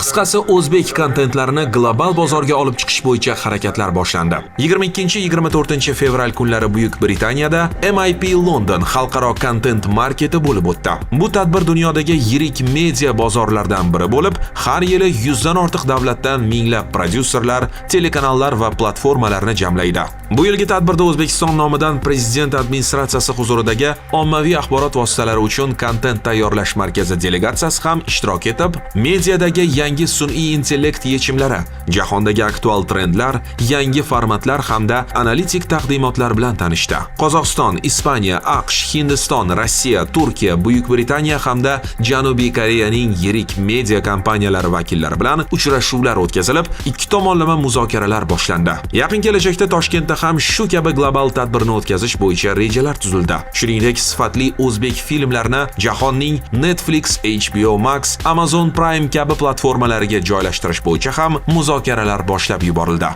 Qisqasi, o'zbek kontentlarini global bozorga olib chiqish bo'yicha harakatlar boshlandi. 22-24 fevral kunlari Buyuk Britaniyada MIP London xalqaro kontent marketi bo'lib o'tdi. Bu tadbir dunyodagi yirik media bozorlardan biri bo'lib, har yili 100 dan ortiq davlatdan minglab prodyuserlar, telekanallar va platformalarni jamlaydi. Bu yilgi tadbirda O'zbekiston nomidan Prezident administratsiyasi huzuridagi Ommaviy axborot vositalari uchun kontent tayyorlash markazi delegatsiyasi ham ishtirok etib, mediadagi yangi sun'iy intellekt yechimlari, jahondagi aktual trendlar, yangi formatlar hamda analitik taqdimotlar bilan tanishdi. Qozog'iston, Ispaniya, AQSh, Hindiston, Rossiya, Turkiya, Buyuk Britaniya hamda Janubiy Koreyaning yirik media kompaniyalari vakillari bilan uchrashuvlar o'tkazilib, ikki tomonlama muzokaralar boshlandi. Yaqin kelajakda Toshkentda ham shu kabi global tadbirni o'tkazish bo'yicha rejalar tuzildi. Shuningdek, sifatli o'zbek filmlarini jahonning Netflix, HBO Max, Amazon Prime kabi platformalariga joylashtirish bo'yicha ham muzokaralar boshlab yuborildi.